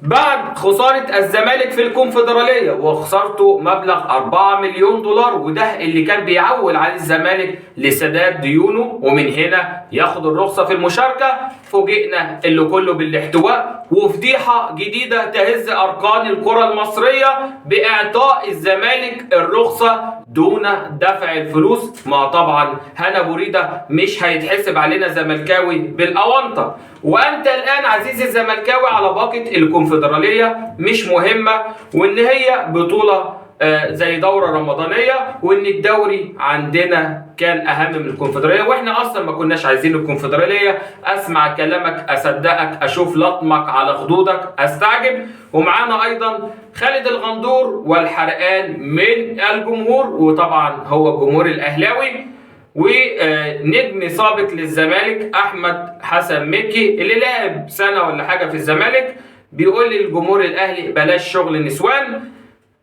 بعد خسارة الزمالك في الكونفدرالية وخسارته مبلغ 4 مليون دولار، وده اللي كان بيعول على الزمالك لسداد ديونه ومن هنا ياخد الرخصة في المشاركة. فوجئنا اللي كله بالاحتواء وفضيحة جديدة تهز أركان الكرة المصرية بإعطاء الزمالك الرخصة دون دفع الفلوس. ما طبعا هنا بوريدة مش هيتحسب علينا زملكاوي بالأونطة. وأنت الآن عزيزي الزملكاوي على باقة الكونفدرالية مش مهمة، وإن هي بطولة زي دورة رمضانية، وإن الدوري عندنا كان أهم من الكونفدرالية، وإحنا أصلا ما كناش عايزين الكونفدرالية. أسمع كلامك أصدقك، أشوف لطمك على خدودك أستعجب. ومعانا أيضا خالد الغندور والحرقان من الجمهور، وطبعا هو الجمهور الأهلاوي، ونجم سابق للزمالك احمد حسن مكي اللي لعب سنة ولا حاجة في الزمالك، بيقول للجمهور الاهلي بلاش شغل نسوان.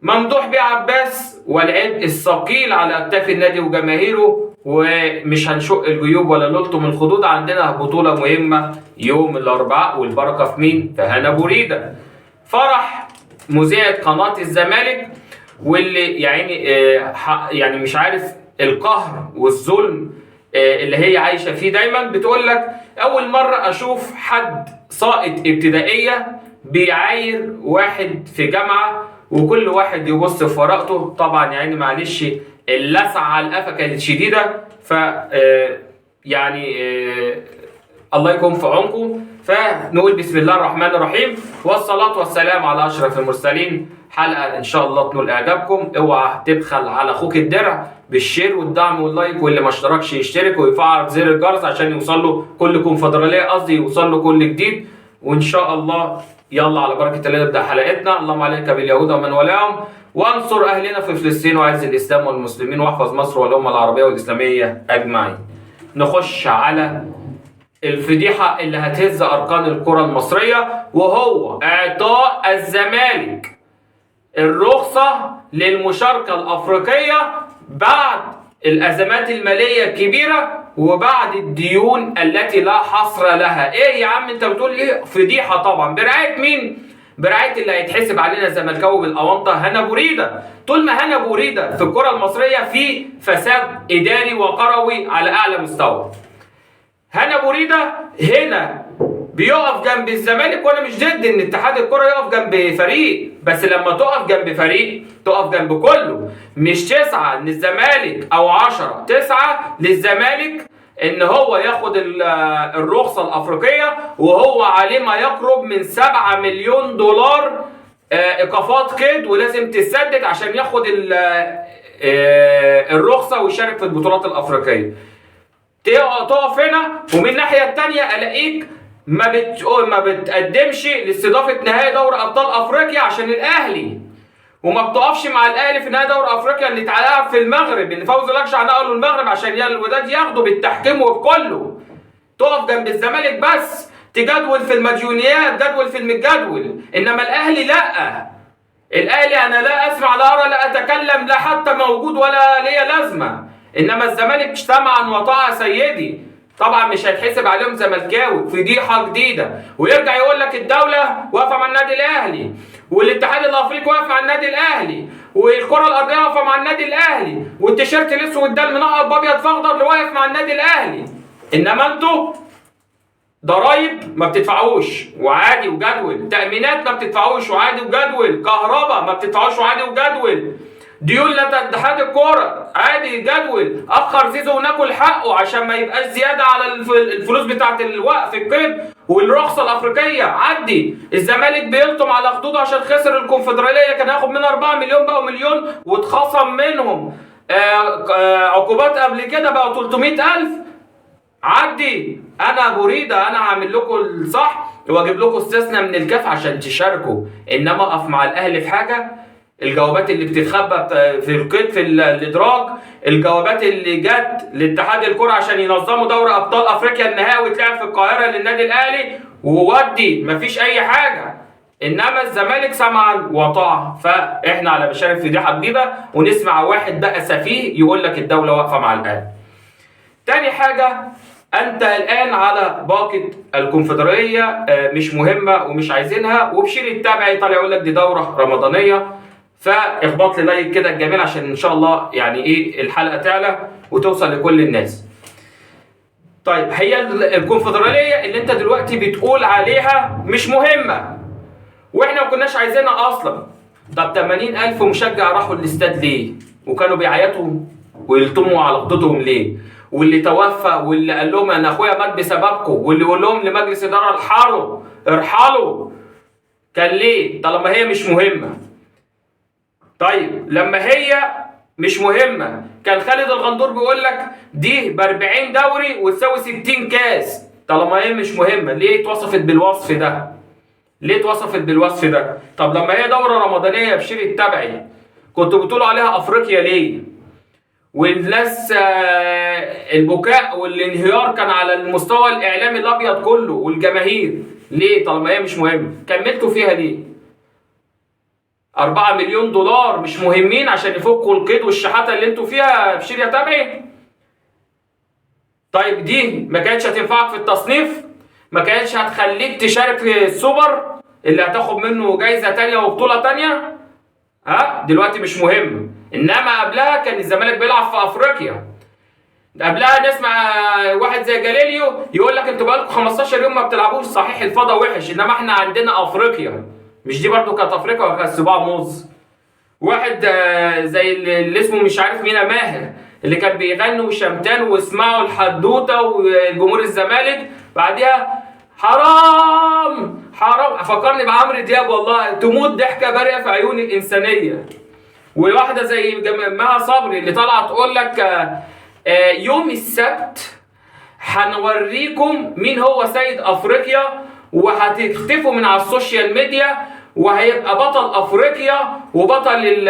ممدوح بيه عباس والعبء الثقيل على اكتاف النادي وجماهيره، ومش هنشق الجيوب ولا نلطم الخدود، عندنا بطوله مهمة يوم الاربعاء، والبركة في مين؟ في هنا بوريده. فرح مذيعه قناة الزمالك، واللي يعني مش عارف القهر والظلم اللي هي عايشه فيه دايما. بتقول لك اول مرة اشوف حد ساقط ابتدائية بيعاير واحد في جامعه، وكل واحد يبص في ورقته. طبعا يعني معلش اللسعه على القفا كانت شديدة، ف يعني الله يكون في عونكم. فنقول بسم الله الرحمن الرحيم، والصلاة والسلام على أشرف المرسلين. حلقة إن شاء الله تنول إعجابكم. اوعى تبخل على أخوك الدرع بال share والدعم وال like، واللي ما اشتركش يشترك ويفعل زر الجرس عشان يوصل له كل كونفدرالية، قصدي يوصل له كل جديد. وإن شاء الله يلا على بركة الله نبدأ حلقتنا. اللهم عليك باليهود ومن ولاهم، وانصر أهلنا في فلسطين، وأعز الإسلام والمسلمين، واحفظ مصر والأمة العربية والإسلامية أجمعين. نخش على الفضيحة اللي هتهز أركان الكرة المصرية، وهو إعطاء الزمالك الرخصة للمشاركة الأفريقية بعد الأزمات المالية الكبيرة وبعد الديون التي لا حصر لها. إيه يا عم أنت بتقول إيه؟ فضيحة طبعا. برعاية مين؟ برعاية اللي هيتحسب علينا الزملكاوي بالأونطة، هنا بوريدة. طول ما هنا بوريدة في الكرة المصرية في فساد إداري وقروي على أعلى مستوى. هنا بوريدة هنا بيقف جنب الزمالك، وانا مش ضد ان اتحاد الكرة يقف جنب فريق، بس لما تقف جنب فريق تقف جنب كله، مش تسعى ان الزمالك او 10 تسعى للزمالك ان هو ياخد الرخصة الافريقية، وهو عليه ما يقرب من 7 مليون دولار ايقافات قيد ولازم تسدد عشان ياخد الرخصة ويشارك في البطولات الافريقية. تقف هنا، ومن الناحية التانية الاقيك ما بتقدمش لاستضافة نهائي دوري ابطال افريقيا عشان الاهلي، وما بتقفش مع الاهلي في نهائي دوري افريقيا اللي اتلعب في المغرب، اللي فوز لكشع نقلوا المغرب عشان الوداد ياخده بالتحكيم وبكله. تقف جنب الزمالك بس، تجدول في المديونيات، جدول في المجدول، انما الاهلي لا. الاهلي انا لا اسمع لا ارى لا اتكلم لا حتى موجود ولا ليا لازمه، انما الزمالك سمعا وطاعة سيدي. طبعا مش هيتحسب عليهم زملكاوي، فضيحة جديدة. ويرجع يقول لك الدولة واقفة مع النادي الاهلي، والاتحاد الافريقي واقف مع النادي الاهلي، والكره الارضية واقفة مع النادي الاهلي، والتيشيرت الاسود ده المنقط بابيض فاخضر اللي واقف مع النادي الاهلي. انما انتوا ضرايب ما بتدفعوش وعادي وجدول، تأمينات ما بتدفعوش وعادي وجدول، كهرباء ما بتدفعوش وعادي وجدول، ديون لاتحاد الكورة عادي جدول، اخر زيزو وناكل حقه عشان ما يبقاش زيادة على الفلوس بتاعت الوقف القيد والرخصه الافريقية عدي. الزمالك بيلطم على خدوده عشان خسر الكونفدراليه، كان هياخد منها 4 مليون بقوا مليون واتخصم منهم عقوبات قبل كده بقوا 300,000. عدي. انا بريدة انا هعمل لكم الصح واجيب لكم استثناء من الكاف عشان تشاركوا، انما اقف مع الاهلي في حاجة. الجوابات اللي بتتخبى في القيد في الادراج، الجوابات اللي جت لاتحاد الكره عشان ينظموا دوري ابطال افريقيا النهائي ويتلعب في القاهرة للنادي الاهلي وودي مفيش اي حاجة، انما الزمالك سمعا وطاعة. فاحنا على مشارف فضيحة جديدة، ونسمع واحد بقى سفيه يقول لك الدولة واقفة مع الاهلي. تاني حاجة انت الان على باقه الكونفدراليه مش مهمة ومش عايزينها، وبشير التابعي طالع يقول لك دي دوره رمضانيه. فاخبط لي like كده الجميل عشان ان شاء الله يعني ايه الحلقة تعلى وتوصل لكل الناس. طيب هي الكونفدراليه اللي انت دلوقتي بتقول عليها مش مهمة واحنا ما كناش عايزينها اصلا. طب 80,000 مشجع راحوا الاستاد ليه؟ وكانوا بيعيطوا ويلطموا على خدودهم ليه؟ واللي توفى واللي قال لهم انا اخويا مات بسببكم، واللي يقول لهم لمجلس ادارة ارحلوا ارحلوا، كان ليه؟ طالما هي مش مهمة. طيب لما هي مش مهمة كان خالد الغندور بيقول لك دي ب 40 دوري وتساوي 60 كاس. طالما هي مش مهمة ليه اتوصفت بالوصف ده؟ ليه اتوصفت بالوصف ده؟ طب لما هي دوره رمضانيه بشير التبعي كنتوا بتقولوا عليها افريقيا ليه؟ والناس البكاء والانهيار كان على المستوى الاعلامي الابيض كله والجماهير، ليه طالما هي مش مهمة؟ كملتوا فيها ليه؟ 4 مليون دولار مش مهمين عشان يفكوا القيد والشحاته اللي انتوا فيها بشير يا تبعي؟ طيب دي ما كانتش هتنفعك في التصنيف؟ ما كانتش هتخليك تشارك في السوبر اللي هتاخد منه جايزة تانية وبطولة تانية؟ ها دلوقتي مش مهم. انما قبلها كان الزمالك بيلعب في افريقيا، قبلها نسمع واحد زي جاليليو يقول لك انتوا بقالكم 15 يوم ما بتلعبوش، صحيح الفضا وحش انما احنا عندنا افريقيا. مش دي برضو كانت افريقيا ولا كانت صباع موز؟ واحد زي اللي اسمه مش عارف مين ماهر اللي كان بيغني وشمتان واسمعوا الحدوتة وجمهور الزمالك، بعديها حرام حرام، فكرني بعمرو دياب والله، تموت ضحكه بريئة في عيون الانسانية. وواحدة زي مها صبري اللي طالعه تقول لك يوم السبت هنوريكم مين هو سيد افريقيا، وهتختفوا من على ال social media، وهيبقى بطل افريقيا وبطل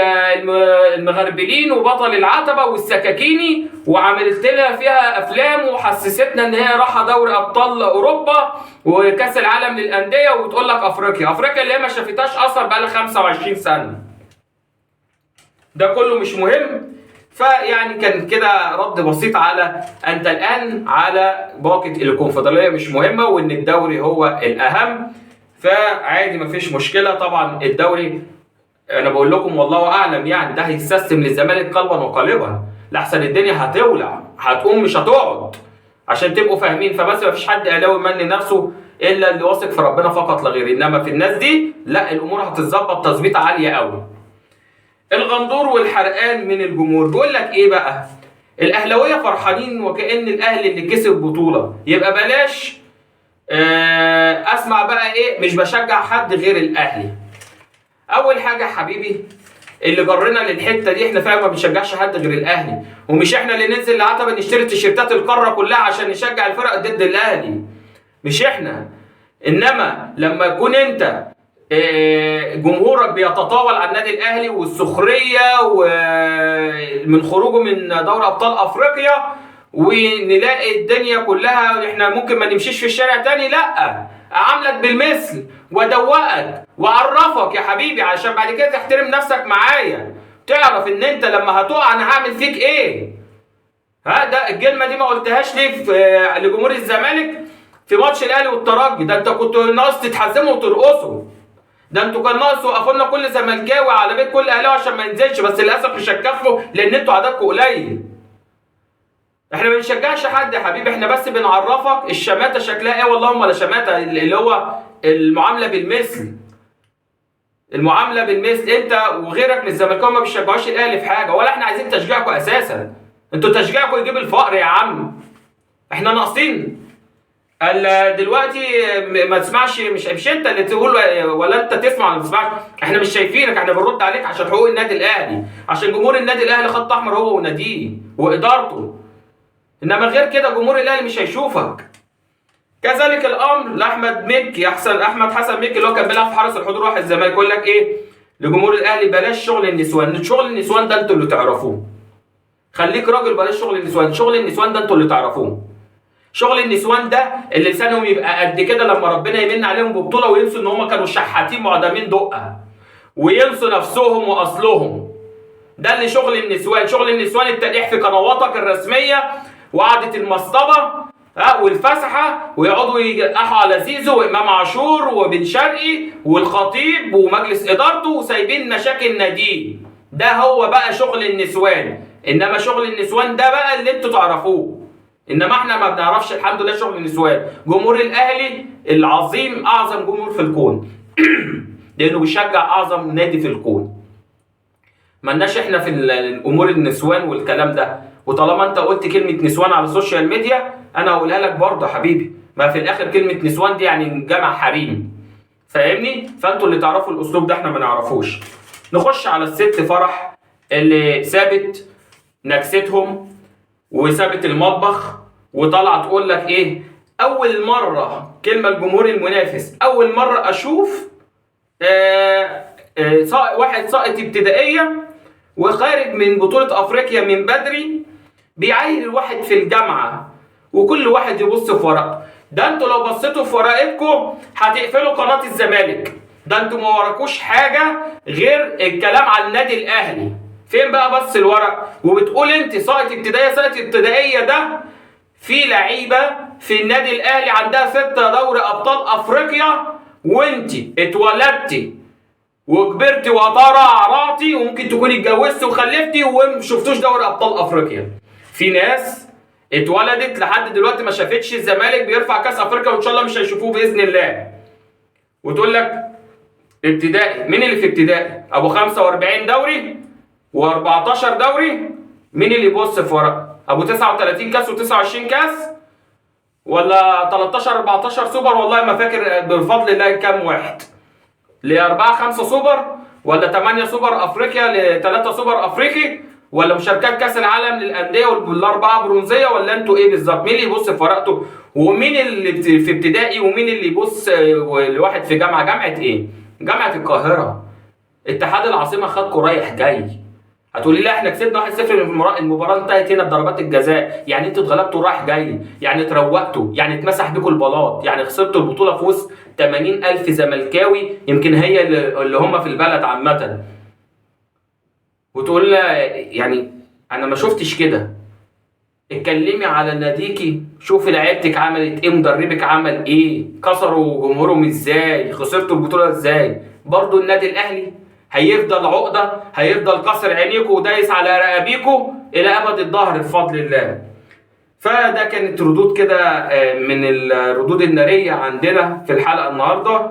المغربلين وبطل العتبة والسكاكيني، وعملت لها فيها افلام وحسستنا ان هي راحة دوري ابطال اوروبا وكاس العالم للاندية، وتقول لك افريقيا، افريقيا اللي هي ما شافتهاش اصلا بقى لها 25 سنة. ده كله مش مهم. فيعني كان كده رد بسيط على انت الان على باقه الكونفدراليه مش مهمة وان الدوري هو الاهم. فعادي مفيش مشكلة. طبعا الدوري انا بقول لكم والله اعلم يعني ده هيستسلم للزمالك قلبا وقالبا، لحسن الدنيا هتولع، هتقوم مش هتقعد، عشان تبقوا فاهمين. فبس مفيش حد اهلاوي مني نفسه الا اللي واثق في ربنا فقط لا غير، انما في الناس دي لا، الامور هتتظبط تظبيطه عالية قوي. الغندور والحرقان من الجمهور بيقول لك ايه بقى؟ الاهلاوية فرحانين وكأن الاهلي اللي كسب بطوله، يبقى بلاش اسمع بقى ايه، مش بشجع حد غير الاهلي. اول حاجة يا حبيبي اللي جرنا للحتة دي، احنا فعلا ما بنشجعش حد غير الاهلي، ومش احنا اللي ننزل العتبة نشتري تيشيرتات القارة كلها عشان نشجع الفرق ضد الاهلي، مش احنا. انما لما يكون انت جمهورك بيتطاول على النادي الاهلي والسخرية ومن خروجه من دوري ابطال افريقيا، ونلاقي الدنيا كلها احنا ممكن ما نمشيش في الشارع تاني، لا اعاملك بالمثل وادوقك واعرفك يا حبيبي عشان بعد كده تحترم نفسك معايا، تعرف ان انت لما هتقع انا هعمل فيك ايه. ها ده الكلمة دي ما قلتهاش ليه لجمهور الزمالك في ماتش الاهلي والترجي؟ ده انت كنت ناقص تتحزموا وترقصوا، ده انتوا كان ناقص وقفوا لنا كل زملكاوي على بيت كل اهلاوي عشان ما ينزلش، بس للاسف مش هتكفوا لان انتوا عددكم قليل. احنا ما بنشجعش حد يا حبيبي، احنا بس بنعرفك الشماته شكلها ايه. والله ولا شماته، اللي هو المعاملة بالمثل، المعاملة بالمثل. انت وغيرك من الزملكاويه ما بيشجعوش الاهلي في حاجة، ولا احنا عايزين تشجيعكم اساسا، انتوا تشجيعكم يجيب الفقر يا عم، احنا ناقصين. قال دلوقتي ما تسمعش، مش انت اللي تقول ولا انت تسمع ولا ما تسمعش، احنا مش شايفينك، احنا بنرد عليك عشان حقوق النادي الاهلي، عشان جمهور النادي الاهلي خط احمر هو وناديه وادارته، انما غير كده جمهور الاهلي مش هيشوفك. كذلك الامر لاحمد مكي، احسن احمد حسن مكي اللي هو كان بيلعب في حرس الحدود راح الزمالك، يقول لك ايه لجمهور الاهلي؟ بلاش شغل النسوان، شغل النسوان ده انتوا اللي تعرفوه، خليك راجل بلاش شغل النسوان، شغل النسوان ده انتوا اللي تعرفوه، شغل النسوان ده اللي لسانهم يبقى قد كده لما ربنا يمن عليهم ببطولة وينسوا ان هم كانوا شحاتين معدمين دقه، وينسوا نفسهم واصلهم. ده اللي شغل النسوان، شغل النسوان التلقيح في قنواتك الرسمية وقعده المصطبه، والفسحه، ويقعدوا يقحوا على زيزو وامام عاشور وبن شرقي والخطيب ومجلس ادارته، وسايبين مشاكل ناديه. ده هو بقى شغل النسوان. انما شغل النسوان ده بقى اللي انتوا تعرفوه، انما احنا ما بنعرفش الحمد لله شغل النسوان. جمهور الاهلي العظيم اعظم جمهور في الكون لانه بيشجع اعظم نادي في الكون. مالناش احنا في الامور النسوان والكلام ده. وطالما انت قلت كلمة نسوان على ال social media انا هقولها لك برضه يا حبيبي، ما في الاخر كلمة نسوان دي يعني جمع حريم، فاهمني؟ فانتوا اللي تعرفوا الاسلوب ده، احنا ما نعرفوش. نخش على الست فرح اللي سابت نكستهم وسابت المطبخ وطلعت تقول لك ايه؟ اول مرة كلمة الجمهور المنافس، اول مرة اشوف واحد ساقط ابتدائية وخارج من بطوله افريقيا من بدري بيعاير الواحد في الجامعة، وكل واحد يبص في ورقته. ده انتوا لو بصيتوا في ورقتكم هتقفلوا قناة الزمالك. ده انتوا ما وراكوش حاجة غير الكلام على النادي الاهلي. فين بقى بص الورق؟ وبتقول انت ساقط ابتدائية. ساقط ابتدائية ده في لعيبة في النادي الاهلي عندها 6 دوري ابطال افريقيا، وانت اتولدتي وكبرتي وترعرعتي وممكن تكوني اتجوزتي وخلفتي وما شفتوش دوري ابطال افريقيا. في ناس اتولدت لحد دلوقتي ما شافتش الزمالك بيرفع كاس افريقيا، وان شاء الله مش هيشوفوه باذن الله. وتقول لك ابتدائي، مين اللي في ابتدائي؟ ابو 45 دوري و14 دوري، مين اللي يبص في ورق؟ ابو 39 كاس و29 كاس ولا 13 14 سوبر، والله ما فاكر بفضل الله كام واحد، ل 4 5 سوبر ولا 8 سوبر افريقيا ل 3 سوبر افريقي، ولا مشاركات كاس العالم للاندية والاربعة برونزيه، ولا انتوا ايه بالظبط؟ مين اللي يبص في ورقته؟ ومين اللي في ابتدائي؟ ومين اللي يبص لواحد في جامعه؟ جامعه ايه؟ جامعه القاهرة، اتحاد العاصمة خدكوا رايح جاي. هتقولي لا احنا كسبنا 1-0، المباراة انتهت هنا بضربات الجزاء، يعني انتوا اتغلبتوا رايح جاي، يعني اتروقتوا، يعني اتمسح بيكم البلاط، يعني خسرتوا البطولة في وسط 80,000 زملكاوي يمكن هي اللي هم في البلد عامة. وتقول لها يعني انا ما شفتش كده. اتكلمي على ناديكي، شوفي لعيبتك عملت ايه، مدربك عمل ايه، كسروا جمهورهم ازاي، خسرتوا البطولة ازاي. برضو النادي الاهلي هيفضل عقده، هيفضل كسر عينيكوا ودايس على رقابيكوا الى ابد الظهر بفضل الله. فده كانت ردود كده من الردود النارية عندنا في الحلقة النهارده.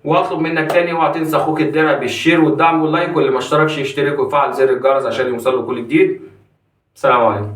واطلب منك تاني اوعى تنسى اخوك الدرع بال share والدعم وال like، واللي ما اشتركش يشترك ويفعل زر الجرس عشان يوصل له كل جديد. السلام عليكم.